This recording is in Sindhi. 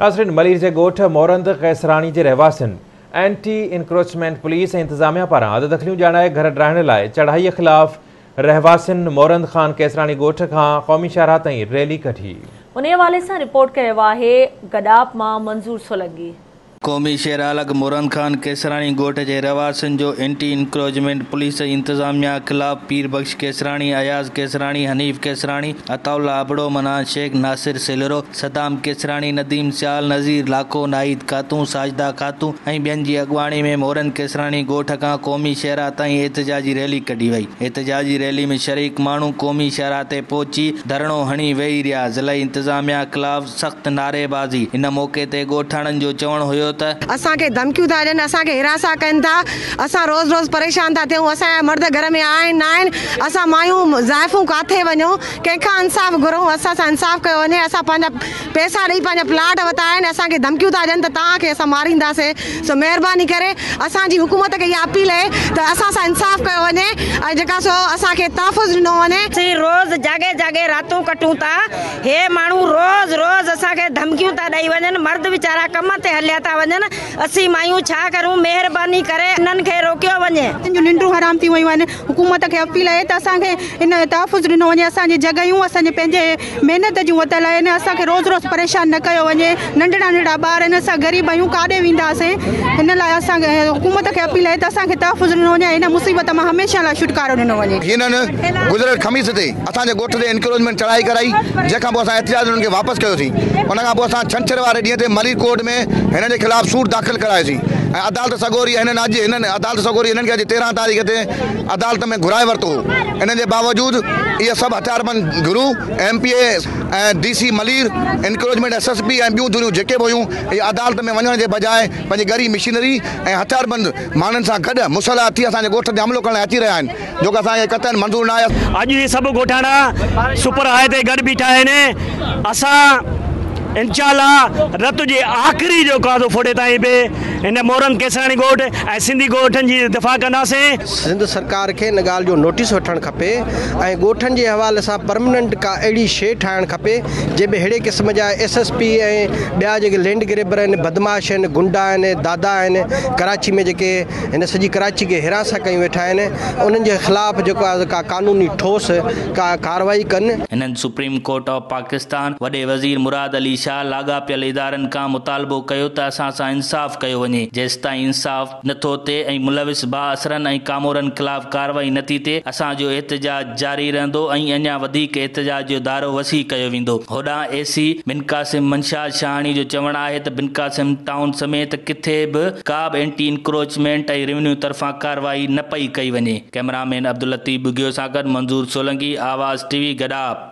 ناظرين ملير جي ڳوٺ مورند قيصراڻي جي رهواسين اينٽي انڪروچمينٽ پوليس ۽ انتظاميا پاران حد دخليون ڄاڻائي گهر ڊاهڻ لاء چڙهائي خلاف رهواسين مورند خان قيصراڻي ڳوٺ کان قومي شاهراهه تائين ريلي ڪڍي. انهي حوالي سان رپورٽ ڪيو آهي گڏاپ مان منظور سولنگي. قومي شاهراهه لڳ مورند خان قيصراڻي ڳوٺ جي رهواسين جو اينٽي انڪروچمينٽ پوليس ۽ انتظاميا خلاف پير بخش قيصراڻي، اياز قيصراڻي، حنيف قيصراڻي، عطاء الله ابڙو، منان شيخ، ناصر سيلرو، صدام قيصراڻي، نديم سيال، نذير لاکو، ناهيد خاتون، ساجده خاتون ۽ ٻين جي اڳواڻي ۾ مورند قيصراڻي ڳوٺ کان قومي شاهراهه تائين احتجاجي ريلي ڪڍي وئي. احتجاجي ريلي ۾ شريڪ ماڻهو قومي شاهراهه تي پهچي ڌرڻو هڻي ويهي رهيا. ضلعي انتظاميا خلاف سخت نعريبازي. ان موقعي تي ڳوٺاڻن جو چوڻ هيو ته. اسان کي ڌمڪيون ٿا ڏين، اسان کي هراسان ڪن ٿا، اسان روز روز پريشان ٿا ٿيون، اسان جا مرد گهر ۾ آهن نه آهن، اسان مايون زائفون ڪاٿي وڃون، ڪنهن کان انصاف گهرون، اسان سان انصاف ڪيو وڃي، اسان پنهنجا پئسا ڏئي پنهنجا پلاٽ ورتا آهن، اسان کي ڌمڪيون ٿا ڏين ته توهان کي اسان مارينداسين، سو مهرباني ڪري اسان جي حڪومت کي اها اپيل آهي ته اسان سان انصاف ڪيو وڃي ۽ جيڪا سو اسان کي تحفظ ڏنو وڃي. اسين روز جاڳي جاڳي راتون ڪٽون ٿا، هي ماڻهو روز روز اسان کي ڌمڪيون ٿا ڏئي وڃن، مرد ويچارا ڪم تي هليا ٿا وڃن، اسين مايون ڇا ڪريون، مهرباني ڪري انهن کي روڪيو وڃي. جون ننڊون حرام ٿي ويون آهن، حڪومت کي اپيل آهي ته اسان کي ان تحفظ ڏنو وڃي، اسان جي جڳهيون اسان جي پنهنجي محنت جون ورتل آهن، اسان کي روز روز پريشان نه ڪيو وڃي، ننڍڙا ننڍڙا ٻار آهن، اسان غريب آهيون ڪاڏي وينداسين، ان لاء اسان کي حڪومت کي اپيل آهي ته اسان کي تحفظ ڏنو وڃي ۽ ان مصيبت مان هميشه لاء ڇوٽڪارو ڏنو وڃي. هنن گذريل خميس تي اسان جي ڳوٺ تي انڪروچمينٽ چڙهائي ڪرائي، جنهن کان پوء اسان احتجاج انهن کي واپس ڪيوسين. ان کان پوء اسان ڇنڇر واري ڏينهن تي ملير ڪورٽ ۾ هنن جي خلاف سوٽ داخل ڪرايوسين ۽ عدالت سڳوري هنن اڄ هنن عدالت سڳوري هنن کي اڄ 13 تاريخ تي عدالت ۾ گهرائي ورتو هو. ان جي باوجود اهي سڀ هٿياربند گروهه M P A ۽ D C Malir, encroachment S S P ۽ ٻيون ڌريون جيڪي به هيون اهي عدالت ۾ وڃڻ جي بجاء پنهنجي ڳري مشينري ۽ هٿياربند ماڻهن سان گڏ مسلح ٿي اسان جي ڳوٺ تي حملو ڪرڻ لاء اچي رهيا آهن. جو اسان کي قطعاً منظور نه آهي. اڄ هي سڀ ڳوٺاڻا سپر هاء تي گڏ بيٺا آهن اسان انشاء الله رت جي آخري جو ڪازو ڦوٽي تائين به هن مورند ڪيسراڻي ڳوٺ ۽ سنڌي ڳوٺن جي دفاع ڪنداسين. سنڌ سرڪار کي ان ڳالهه جو نوٽيس وٺڻ کپي ۽ ڳوٺن جي حوالي سان پرمننٽ ڪا اهڙي شيء ٺاهڻ کپي جنهن ۾ ههڙي قسم جا ايس ايس پي ۽ ٻيا جيڪي لينڊ گريبر آهن بدمعاش آهن گنڊا آهن دادا آهن ڪراچي ۾ جيڪي هن سڄي ڪراچي کي هراسان ڪيون ويٺا آهن انهن جي خلاف جيڪو آهي ڪا قانوني ٺوس ڪا ڪارروائي ڪن. هنن سپريم ڪورٽ آف پاڪستان، وڏي وزير مراد علي شاهه، لاڳاپيل ادارن کان مطالبو ڪيو ته اسان سان انصاف ڪيو وڃي، جيستائين انصاف نٿو ٿئي ۽ ملوث بااثرن ۽ ڪامورن خلاف ڪارروائي نٿي ٿئي اسان جو احتجاج جاري رهندو ۽ اڃا وڌيڪ احتجاج جو دائرو وسيع ڪيو ويندو. هوڏانهن اي سي بن قاسم منشاد شاهاڻي جو چوڻ آهي ته بن قاسم ٽائون سميت ڪٿي به ڪا به اينٽي انڪروچمينٽ ۽ روينيو طرفان ڪارروائي نه پئي ڪئي وڃي. ڪئميرا مين عبداللطيف ٻگهيو سان گڏ منظور سولنگي، آواز ٽي وي، گڏاپ.